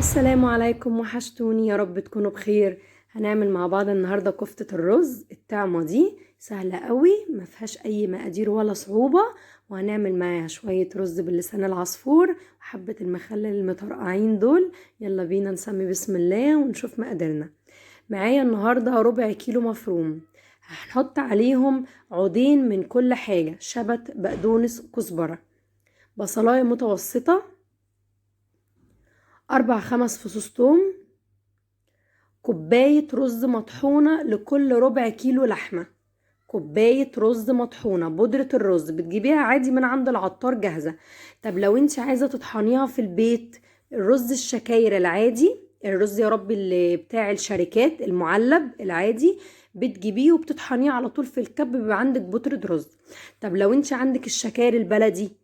السلام عليكم، وحشتوني، يا رب تكونوا بخير. هنعمل مع بعض النهارده كفتة الرز الطعمة دي سهلة قوي، ما فيهاش اي مقادير ولا صعوبة، وهنعمل معاها شوية رز باللسان العصفور وحبة المخلل المطرقعين دول. يلا بينا نسمي بسم الله ونشوف مقاديرنا. معايا النهارده ربع كيلو مفروم، هنحط عليهم عودين من كل حاجة، شبت، بقدونس، كزبرة، بصلاية متوسطة، 4-5 فصوص توم، كوباية رز مطحونة لكل ربع كيلو لحمة، كوباية رز مطحونة. بودرة الرز بتجيبيها عادي من عند العطار جاهزة. طب لو انت عايزة تطحنيها في البيت، الرز الشكاير العادي، الرز يا رب اللي بتاع الشركات المعلب العادي، بتجيبيه وبتطحنيه على طول في الكب، بيبقى عندك بودرة رز. طب لو انت عندك الشكاير البلدي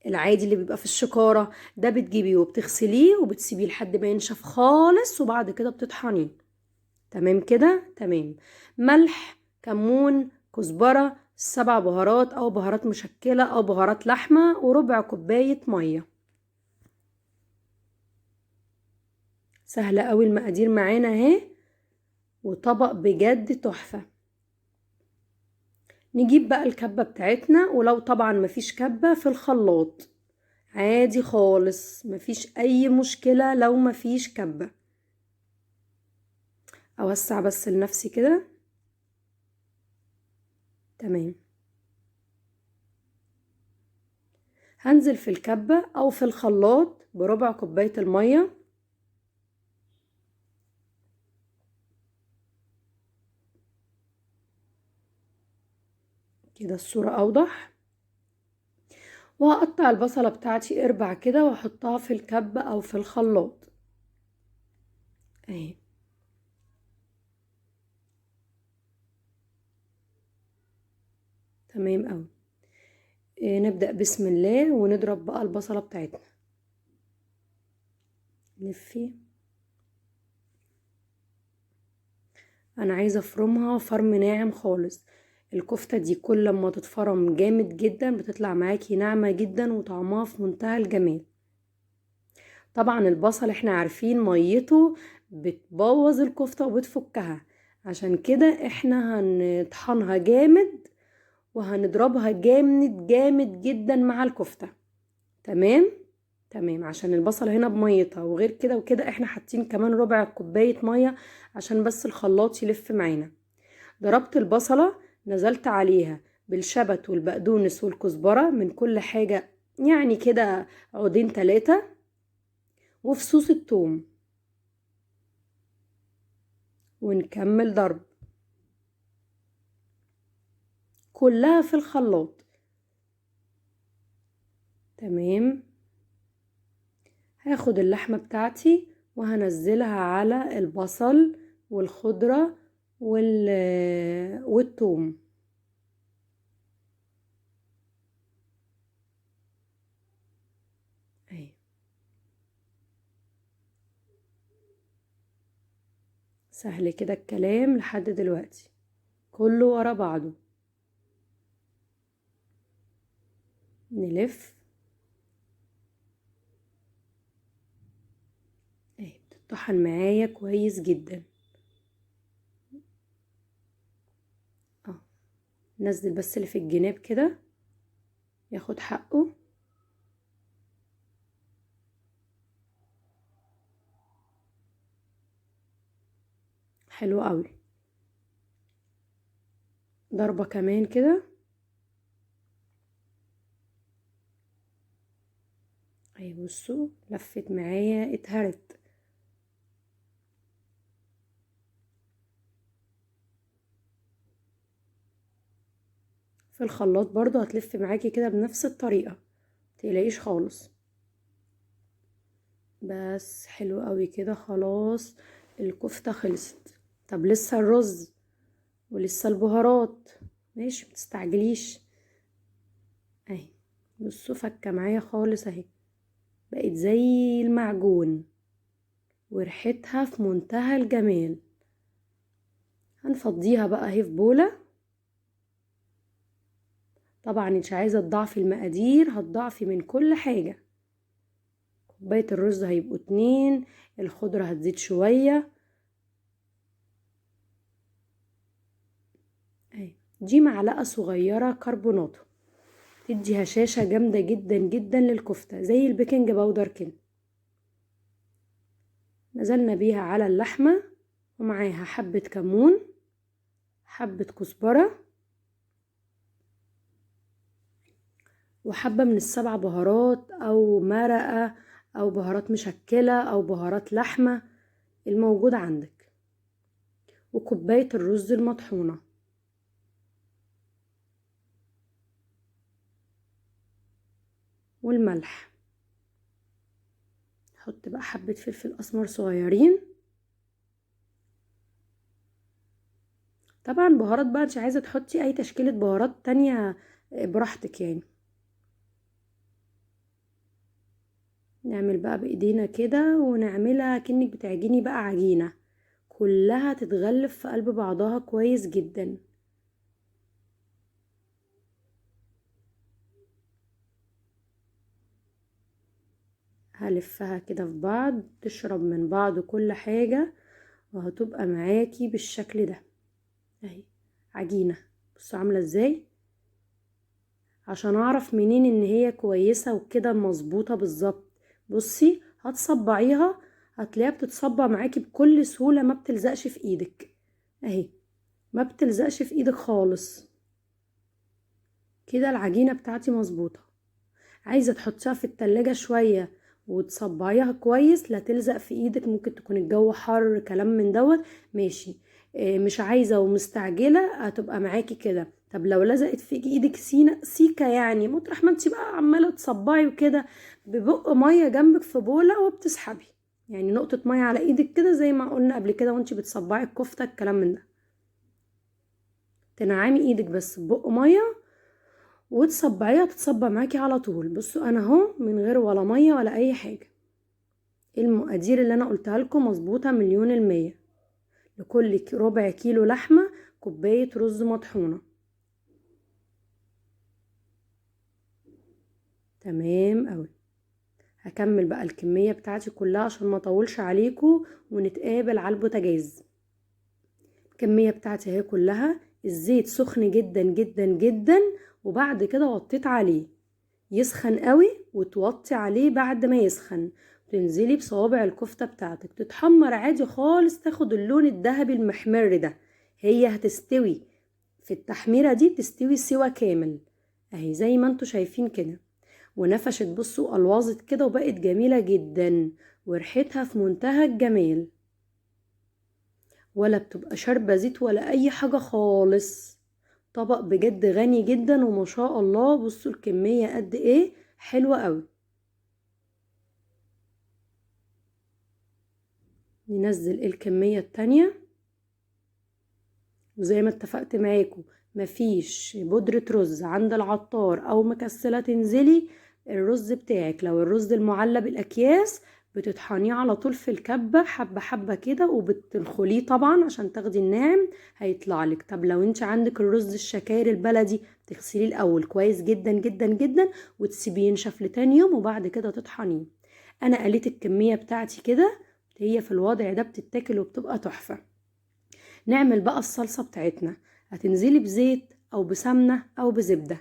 العادي اللي بيبقى في الشكارة ده، بتجيبيه وبتغسليه وبتسيبيه لحد ما ينشف خالص، وبعد كده بتطحنيه. تمام كده؟ تمام. ملح، كمون، كزبرة، 7 بهارات أو بهارات مشكلة أو بهارات لحمة، وربع كوباية مية. سهلة قوي المقادير معانا اهي، وطبق بجد تحفة. نجيب بقى الكبة بتاعتنا، ولو طبعا مفيش كبة في الخلاط عادي خالص، مفيش اي مشكلة لو مفيش كبة. اوسع بس لنفسي كده. تمام. هنزل في الكبة او في الخلاط بربع كوباية المية، كده الصورة اوضح. وهقطع البصلة بتاعتي اربع كده واحطها في الكبة او في الخلاط اهي. تمام قوي. نبدأ بسم الله ونضرب بقى البصلة بتاعتنا. لفي، انا عايزة افرمها فرم ناعم خالص. الكفتة دي كل ما تتفرم جامد جدا بتطلع معاكي ناعمة جدا وطعمها في منتهى الجمال. طبعا البصل احنا عارفين ميته بتبوظ الكفتة وبتفكها، عشان كده احنا هنطحنها جامد وهنضربها جامد جامد جدا مع الكفتة. تمام تمام، عشان البصل هنا بميتها. وغير كده وكده احنا حاطين كمان ربع كوباية مية عشان بس الخلاط يلف معانا. ضربت البصلة، نزلت عليها بالشبت والبقدونس والكزبرة من كل حاجة، يعني كده عودين 3، وفصوص الثوم، ونكمل ضرب كلها في الخلاط. تمام. هاخد اللحمة بتاعتي وهنزلها على البصل والخضرة والثوم. اهي سهل كده الكلام لحد دلوقتي، كله ورا بعضه. نلف اهي، بتطحن معايا كويس جدا. نزل بس اللي في الجناب كده ياخد حقه. حلو قوي. ضربة كمان كده اهي، بصوا لفت معايا، اتهرت. في الخلاط برضو هتلف معاكي كده بنفس الطريقة، متقلقيش خالص. بس حلو قوي كده، خلاص الكفتة خلصت. طب لسه الرز ولسه البهارات، ماشي متستعجليش. اهي بصوا فكة معايا خالص اهي، بقت زي المعجون وريحتها في منتهى الجمال. هنفضيها بقى اهي في بولة. طبعا انت عايزة تضاعفي المقادير، هتضاعفي من كل حاجة. كوباية الرز هيبقوا 2، الخضرة هتزيد شوية. اهي دي معلقة صغيرة كربوناتو، تدي هشاشة جامدة جدا جدا للكفتة زي ال baking powder كده. نزلنا بيها على اللحمة، ومعاها حبة كمون، حبة كزبرة، وحبة من السبع بهارات او مرقة او بهارات مشكلة او بهارات لحمة الموجود عندك، وكوباية الرز المطحونة. والملح. حط بقى حبة فلفل اسمر صغيرين. طبعا بهارات بقى انت عايزة تحطي اي تشكيلة بهارات تانية براحتك يعني. نعمل بقى بايدينا كده ونعملها كأنك بتعجني بقى عجينة، كلها تتغلف في قلب بعضها كويس جدا. هلفها كده في بعض، تشرب من بعض كل حاجة، وهتبقى معاكي بالشكل ده اهي عجينة. بصوا عاملة ازاي، عشان اعرف منين ان هي كويسة وكده مظبوطة بالظبط. بصي هتصبعيها هتلاقيها بتتصبع معاكي بكل سهولة، ما بتلزقش في ايدك اهي، ما بتلزقش في ايدك خالص كده. العجينة بتاعتي مظبوطة. عايزة تحطيها في التلاجة شوية وتصبعيها كويس لا تلزق في ايدك، ممكن تكون الجو حر كلام من دوت ماشي. مش عايزة ومستعجلة هتبقى معاكي كده. طب لو لزقت في ايدك سيكة يعني، مطرح ما انت بقى عمالة تصبعي وكده، ببق مية جنبك في بولة وبتسحبي يعني نقطة مية على ايدك كده زي ما قلنا قبل كده وانت بتصبعي الكفتة الكلام من ده. تنعمي ايدك بس ببق مية وتصبعيها، تتصبع معاكي على طول. بصوا انا اهو من غير ولا مية ولا اي حاجة. المقادير اللي انا قلتها لكم مظبوطة 1,000,000%. لكل ربع كيلو لحمة كوباية رز مطحونة. تمام قوي. هكمل بقى الكمية بتاعتي كلها عشان ما اطولش عليكم ونتقابل على البوتاجاز. الكمية بتاعتي اهي كلها. الزيت سخن جدا جدا جدا، وبعد كده وطيت عليه يسخن قوي، وتوطي عليه بعد ما يسخن تنزلي بصوابع الكفتة بتاعتك تتحمر عادي خالص، تاخد اللون الذهبي المحمر ده. هي هتستوي في التحميرة دي، تستوي سوا كامل اهي زي ما انتوا شايفين كده. ونفشت بصوا الوظت كده وبقت جميلة جدا، وريحتها في منتهى الجمال، ولا بتبقى شاربة زيت ولا اي حاجة خالص. طبق بجد غني جدا وما شاء الله. بصوا الكمية قد ايه حلوة قوي. ننزل الكمية التانية، وزي ما اتفقت معاكم مفيش بودرة رز عند العطار او مكسلة تنزلي الرز بتاعك. لو الرز المعلب الاكياس بتطحنيه على طول في الكبة حبة حبة كده، وبتنخليه طبعا عشان تاخدي الناعم هيطلع لك. طب لو انت عندك الرز الشكاير البلدي تغسليه الاول كويس جدا جدا جدا وتسيبيه ينشف لتاني يوم وبعد كده تطحنيه. انا قليت الكمية بتاعتي كده، هي في الوضع ده بتتاكل وبتبقى تحفة. نعمل بقى الصلصة بتاعتنا. هتنزلي بزيت او بسمنة او بزبدة.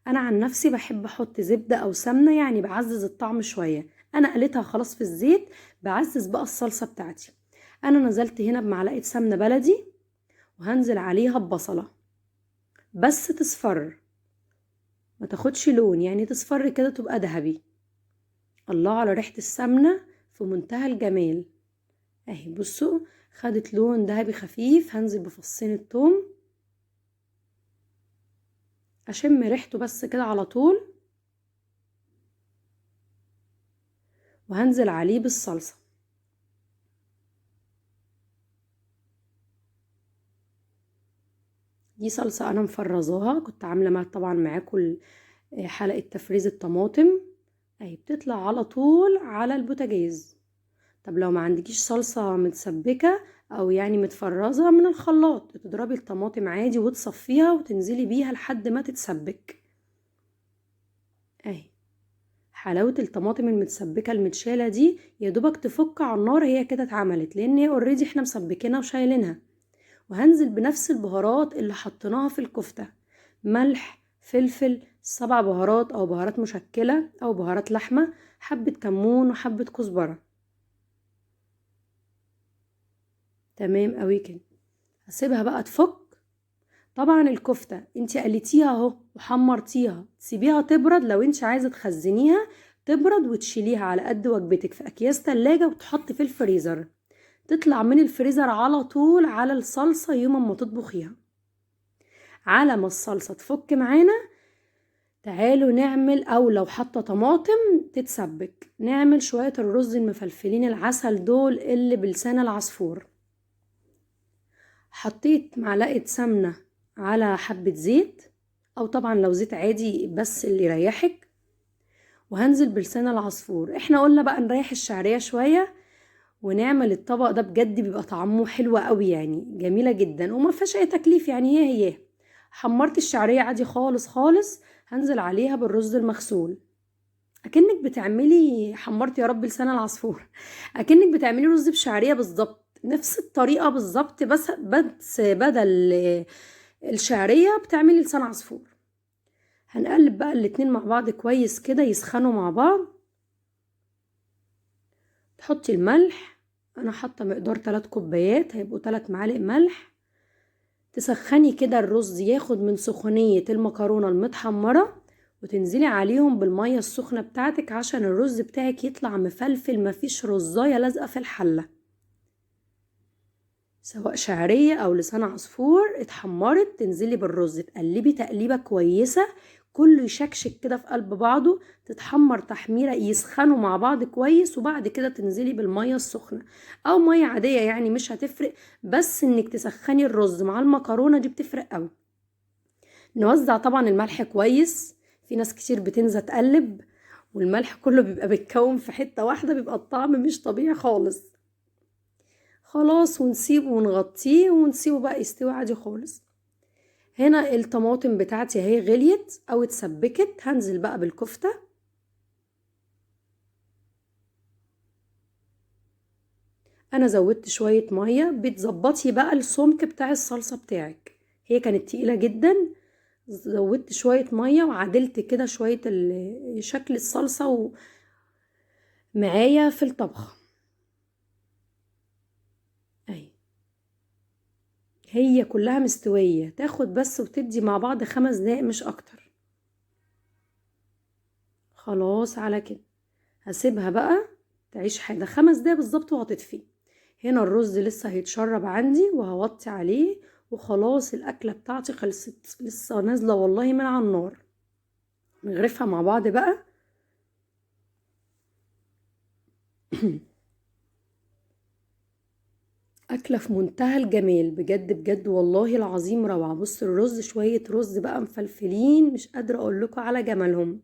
انا عن نفسي بحب احط زبدة او سمنة، يعني بعزز الطعم شوية. انا قليتها خلاص في الزيت، بعزز بقى الصلصة بتاعتي. انا نزلت هنا بمعلقة سمنة بلدي، وهنزل عليها ببصلة بس تصفر، ما تاخدش لون، يعني تصفر كده تبقى ذهبي. الله على ريحة السمنة في منتهى الجمال اهي. بصوا خدت لون ذهبي خفيف. هنزل بفصين الثوم اشم ريحته بس كده على طول، وهنزل عليه بالصلصة. دي صلصة انا مفرزاها، كنت عاملة طبعا معاكم حلقة تفريز الطماطم اهي، بتطلع على طول على البوتاجاز. طب لو ما عندكيش صلصة متسبكة او يعني متفرزة من الخلاط، تضربي الطماطم عادي وتصفيها وتنزلي بيها لحد ما تتسبك اهي. حلاوة الطماطم المتسبكة المتشالة دي يا دوبك تفك على النار، هي كده اتعملت، لان هي already احنا مسبكينها وشايلينها. وهنزل بنفس البهارات اللي حطيناها في الكفتة، ملح، فلفل، 7 بهارات او بهارات مشكلة او بهارات لحمة، حبة كمون وحبة كزبرة. تمام قوي كده. هسيبها بقى تفك. طبعا الكفتة انت قليتيها اهو وحمرتيها، تسيبيها تبرد لو انت عايزة تخزنيها تبرد، وتشيليها على قد وجبتك في اكياس تلاجة وتحط في الفريزر. تطلع من الفريزر على طول على الصلصة يوم ما تطبخيها. على ما الصلصة تفك معانا تعالوا نعمل، او لو حاطه طماطم تتسبك، نعمل شوية الرز المفلفلين العسل دول اللي بلسان العصفور. حطيت معلقة سمنة على حبة زيت، او طبعا لو زيت عادي بس اللي يريحك، وهنزل بلسان العصفور. احنا قلنا بقى نريح الشعرية شوية ونعمل الطبق ده، بجد بيبقى طعمه حلو قوي يعني، جميلة جدا وما فيهاش اي تكليف يعني. هي هي حمرت الشعرية عادي خالص خالص، هنزل عليها بالرز المغسول اكنك بتعملي، حمرت يا رب لسان العصفور، اكنك بتعملي رز بشعرية بالظبط، نفس الطريقة بالظبط، بس بدل الشعرية بتعملي لسان عصفور. هنقلب بقى الاتنين مع بعض كويس كده يسخنوا مع بعض. تحطي الملح، انا حاطه مقدار 3 كوبايات، هيبقوا 3 معالق ملح. تسخني كده الرز ياخد من سخونية المكرونة المتحمرة، وتنزلي عليهم بالمية السخنة بتاعتك عشان الرز بتاعك يطلع مفلفل، مفيش رزاية لازقة في الحلة. سواء شعرية او لسان عصفور اتحمرت، تنزلي بالرز تقلبي تقليبة كويسة، كله يشكشك كده في قلب بعضه، تتحمر تحميرة، يسخنوا مع بعض كويس، وبعد كده تنزلي بالمية السخنة او مية عادية يعني مش هتفرق، بس انك تسخني الرز مع المكرونة دي بتفرق قوي. نوزع طبعا الملح كويس، في ناس كتير بتنزل تقلب والملح كله بيبقى بيتكون في حتة واحدة، بيبقى الطعم مش طبيعي خالص. خلاص ونسيبه ونغطيه ونسيبه بقى يستوي عادي خالص. هنا الطماطم بتاعتي اهي غليت او اتسبكت، هنزل بقى بالكفتة. انا زودت شوية مية، بتظبطي بقى السمك بتاع الصلصة بتاعك، هي كانت تقيلة جدا، زودت شوية مية وعدلت كده شوية شكل الصلصة معايا في الطبخ. اهي هي كلها مستوية، تاخد بس وتدي مع بعض 5 دقايق مش اكتر. خلاص على كده هسيبها بقى تعيش حاجة 5 دقايق بالظبط وهتطفي. هنا الرز لسه هيتشرب عندي وهوطي عليه، وخلاص الاكلة بتاعتي خلصت، لسه نازلة والله من على النار. نغرفها مع بعض بقى. أكلة في منتهى الجمال بجد بجد والله العظيم روعة. بص الرز، شوية رز بقى مفلفلين، مش قادرة أقول لكم على جمالهم.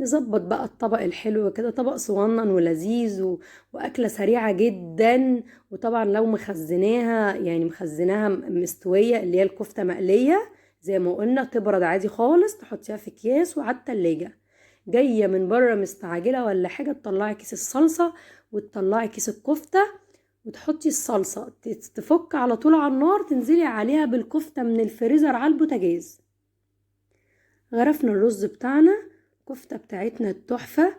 نظبط بقى الطبق الحلو كده، طبق صغنن ولذيذ وأكلة سريعة جدا. وطبعا لو مخزناها، يعني مخزناها مستوية اللي هي الكفتة مقلية زي ما قلنا، تبرد عادي خالص، تحطيها في اكياس وعلى التلاجة. جاية من بره مستعجلة ولا حاجة، تطلعي كيس الصلصة وتطلعي كيس الكفتة وتحطي الصلصة تفك على طول على النار، تنزلي عليها بالكفتة من الفريزر على البوتاجاز. غرفنا الرز بتاعنا، الكفتة بتاعتنا التحفة.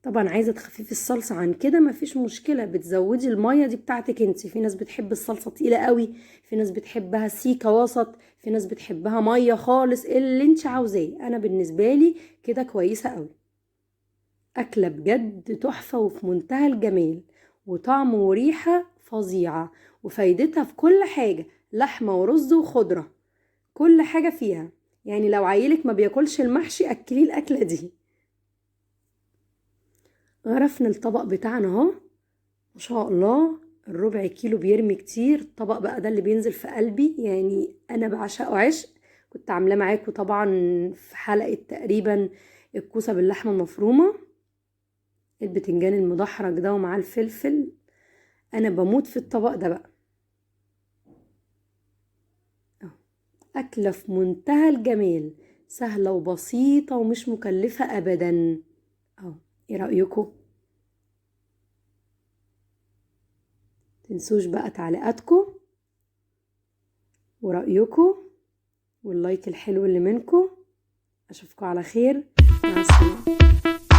طبعا عايزة تخففي الصلصة عن كده مفيش مشكلة، بتزودي المية دي بتاعتك انت. في ناس بتحب الصلصة تقيلة قوي، في ناس بتحبها سيكة وسط، في ناس بتحبها مية خالص، اللي انت عاوزاه. انا بالنسبة لي كده كويسة قوي. أكلة بجد تحفة وفي منتهى الجمال، وطعم وريحة فظيعة، وفايدتها في كل حاجة، لحمة ورز وخضرة، كل حاجة فيها. يعني لو عيلك ما بياكلش المحشي أكليه الأكلة دي. غرفنا الطبق بتاعنا اهو ما شاء الله، الربع كيلو بيرمي كتير. الطبق بقى ده اللي بينزل في قلبي، يعني أنا بعشقه عشق. كنت عاملاه معاكم طبعا في حلقة تقريبا الكوسة باللحمة المفرومة، البتنجان المدحرج ده ومعاه الفلفل، انا بموت في الطبق ده بقى. اكله في منتهى الجمال، سهلة وبسيطة ومش مكلفة ابدا. اهو ايه رأيكم؟ تنسوش بقى تعليقاتكم ورأيكم واللايك الحلو اللي منكم. اشوفكم على خير، مع السلامة.